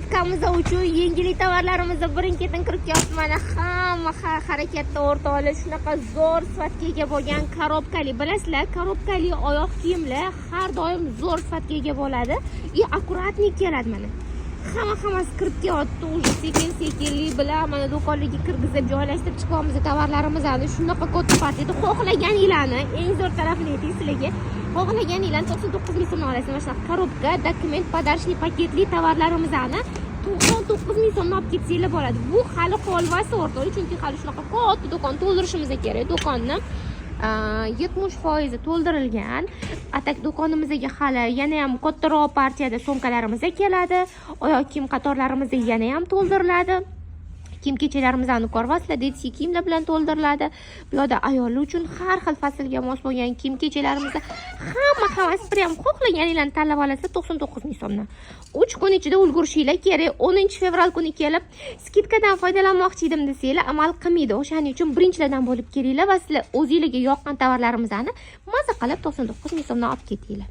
Скидка miz uchun yengillik tovarlarimizni birin ketin kirib kelyapti. Mana, hamma harakatda, o'rtoqlar. Shunaqa zo'r sifatga ega bo'lgan коробка li, bilasizlar, коробка li oyoq kiyimlar har doim zo'r sifatga ega bo'ladi и аккуратный keladi. Mana, hamma hammasi kirib kelyapti уже sekin sekinlik bilan. Mana, do'konlarga kirgizib, joylashtirib chiqyapmiz tovarlarimizni. Shunaqa katta partiyada xohlaganinglarni, eng zo'r tarafini ayting sizlarga, xohlaganinglarni 99 ming so'mdan olasizlar. Mana shunaqa коробка, документ, подарочный paketli tovarlarimizni 99 ming so'mdan olib ketsanglar bo'ladi. Bu hali qolmasi, o'rtoqlar, chunki hali shunaqa katta do'kon to'ldirishimiz kerak. Do'konni 70% to'ldirilgan. А так do'konimizga hali yana ham kattaroq partiyada sumkalarimiz keladi, oyoq kiyim qatorlarimiz yana ham to'ldiriladi, kiyim kechaklarimizni ko'ryapsizlar, детский kiyimlar bilan to'ldiriladi. Bu yoqda ayollar uchun har xil faslga mos bo'lgan kiyim kechaklarimiz, hamma hammasi прям xohlaganinglarni tanlab olasizlar 99 ming so'mdan. 3 kun ichida ulgurishinglar kerak. 10 fevral kuni kelib, "Скидка dan foydalanmoqchi edim", desanglar, amal qilmaydi. O'shaning uchun birinchilardan bo'lib kelinglar va sizlar o'zinglarga yoqqan tovarlarimizni maza qilib 99 ming so'mdan olib ketinglar.